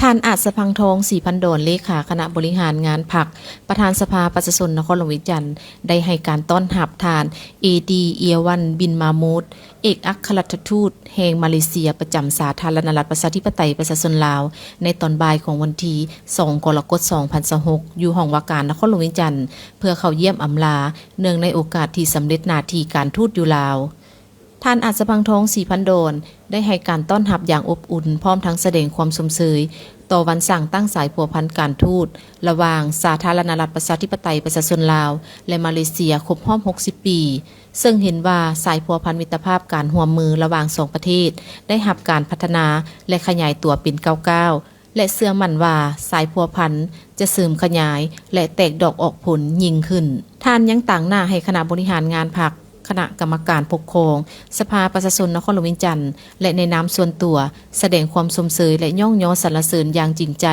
ທ່ານ ອາດສະພັງທອງ ສີພັນດອນ ເລຂາຄະນະບໍລິຫານງານພັກ, ປະທານສະພາປະຊາຊົນນະຄອນຫຼວງວຽງຈັນ ໄດ້ໃຫ້ການຕ້ອນຮັບທ່ານ ເອດີ ເອຍວັນ ບິນມາໂມດ ເອກອັກຄະລັດຖະທູດແຫ່ງມາເລເຊຍປະຈຳສາທາລະນະລັດປະຊາທິປະໄຕປະຊາຊົນລາວ ໃນຕອນບ່າຍຂອງວັນທີສອງ ກໍລະກົດ ສອງພັນຊາວຫົກ ຢູ່ຫ້ອງວ່າການນະຄອນຫຼວງວຽງຈັນ ເພື່ອເຂົ້າຢ້ຽມອຳລາ ເນື່ອງໃນໂອກາດທີ່ສຳເລັດໜ້າທີ່ການທູດຢູ່ລາວ. ທ່ານ ອາດສະພັງທອງ ສີພັນດອນ ໄດ້ໃຫ້ການຕ້ອນຮັບຢ່າງອົບອຸ່ນ ພ້ອມທັງສະແດງຄວາມຊົມເຊີຍຕໍ່ວັນສ້າງຕັ້ງສາຍພົວພັນການທູດ ລະຫວ່າງສາທາລະນະລັດປະຊາທິປະໄຕປະຊາຊົນລາວ ແລະ ມາເລເຊຍ ຄົບຮອບຫົກສິບປີ, ເຊິ່ງເຫັນວ່າສາຍພົວພັນມິດຕະພາບການຮ່ວມມືລະຫວ່າງສອງປະເທດ ໄດ້ຮັບການພັດທະນາ ແລະ ຂະຫຍາຍຕົວເປັນກ້າວໆ ແລະ ເຊື່ອໝັ້ນວ່າສາຍພົວພັນຈະເສີມຂະຫຍາຍ ແລະ ແຕກດອກອອກຜົນຍິ່ງຂຶ້ນ. ທ່ານຍັງຕາງໜ້າໃຫ້ຄະນະບໍລິຫານງານພັກ, ຄະນະກຳມະການປົກຄອງ, ສະພາປະຊາຊົນນະຄອນຫຼວງວຽງຈັນ ແລະ ໃນນາມສ່ວນຕົວ ສະແດງຄວາມຊົມເຊີຍ ແລະ ຍ້ອງຍໍສັນລະເສີນຢ່າງຈິງໃຈ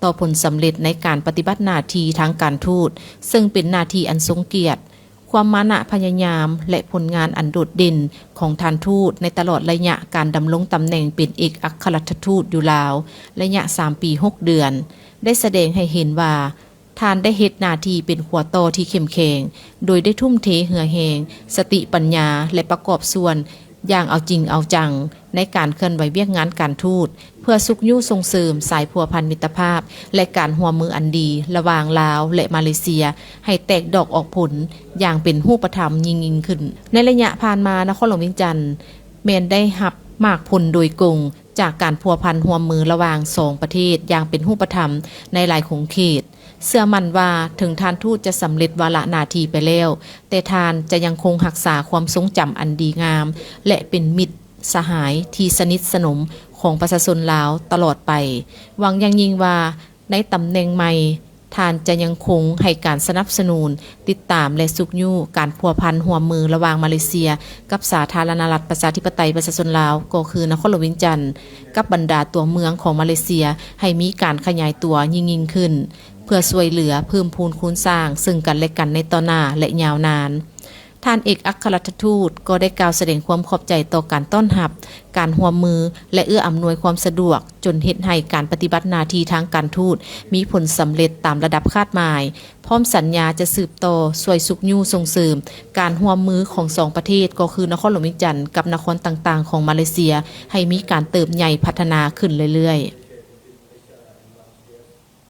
ຕໍ່ຜົນສຳເລັດໃນການປະຕິບັດໜ້າທີ່ທາງການທູດ, ເຊິ່ງເປັນໜ້າທີ່ອັນຊົງກຽດ. ຄວາມມານະພະຍາຍາມ ແລະ ຜົນງານອັນໂດດເດັ່ນຂອງທ່ານທູດໃນຕະຫຼອດໄລຍະການດຳລົງຕຳແໜ່ງເປັນເອກອັກຄະລັດຖະທູດຢູ່ລາວ ໄລຍະສາມປີຫົກເດືອນ ໄດ້ສະແດງໃຫ້ເຫັນວ່າ ທ່ານໄດ້ເຮັດໜ້າທີ່ເປັນຂົວຕໍ່ທີ່ເຂັ້ມແຂງ, ໂດຍໄດ້ທຸ່ມເທເຫື່ອແຮງ, ສະຕິປັນຍາ ແລະ ປະກອບສ່ວນຢ່າງເອົາຈິງເອົາຈັງໃນການເຄື່ອນໄຫວວຽກງານການທູດ ເພື່ອຊຸກຍູ້ສົ່ງເສີມສາຍພົວພັນມິດຕະພາບ ແລະ ການຮ່ວມມືອັນດີລະຫວ່າງລາວ ແລະ ມາເລເຊຍ ໃຫ້ແຕກດອກອອກຜົນຢ່າງເປັນຮູບປະທຳຍິ່ງໆຂຶ້ນ. ໃນໄລຍະຜ່ານມາ, ນະຄອນຫຼວງວຽງຈັນແມ່ນໄດ້ຮັບໝາກຜົນໂດຍກົງຈາກການພົວພັນຮ່ວມມືລະຫວ່າງສອງປະເທດຢ່າງເປັນຮູບປະທຳໃນຫຼາຍຂົງເຂດ. ເຊື່ອໝັ້ນວ່າເຖິງທ່ານທູດຈະສຳເລັດວາລະໜ້າທີ່ໄປແລ້ວ, ແຕ່ທ່ານຈະຍັງຄົງຮັກສາຄວາມຊົງຈຳອັນດີງາມ ແລະ ເປັນມິດສະຫາຍທີ່ສະໜິດສະໜົມຂອງປະຊາຊົນລາວຕະຫຼອດໄປ. ຫວັງຢ່າງຍິ່ງວ່າໃນຕຳແໜ່ງໃໝ່, ທ່ານຈະຍັງຄົງໃຫ້ການສະໜັບສະໜູນ, ຕິດຕາມ ແລະ ຊຸກຍູ້ການພົວພັນຮ່ວມມືລະຫວ່າງມາເລເຊຍກັບສາທາລະນະລັດປະຊາທິປະໄຕປະຊາຊົນລາວ ກໍຄືນະຄອນຫຼວງວຽງຈັນ ກັບບັນດາຕົວເມືອງຂອງມາເລເຊຍ ໃຫ້ມີການຂະຫຍາຍຕົວຍິ່ງໆຂຶ້ນ ເພື່ອຊ່ວຍເຫຼືອເພີ່ມພູນຄູນສ້າງເຊິ່ງກັນແລະກັນໃນຕໍ່ໜ້າ ແລະ ຍາວນານ. ທ່ານເອກອັກຄະລັດຖະທູດກໍໄດ້ກ່າວສະແດງຄວາມຂອບໃຈຕໍ່ການຕ້ອນຮັບ, ການຮ່ວມມື ແລະ ເອື້ອອຳນວຍຄວາມສະດວກ, ຈົນເຮັດໃຫ້ການປະຕິບັດໜ້າທີ່ທາງການທູດມີຜົນສຳເລັດຕາມລະດັບຄາດໝາຍ, ພ້ອມສັນຍາຈະສືບຕໍ່ຊ່ວຍຊຸກຍູ້ສົ່ງເສີມການຮ່ວມມືຂອງສອງປະເທດ ກໍຄືນະຄອນຫຼວງວຽງຈັນກັບນະຄອນຕ່າງໆຂອງມາເລເຊຍ ໃຫ້ມີການເຕີບໃຫຍ່ພັດທະນາຂຶ້ນເລື້ອຍໆ.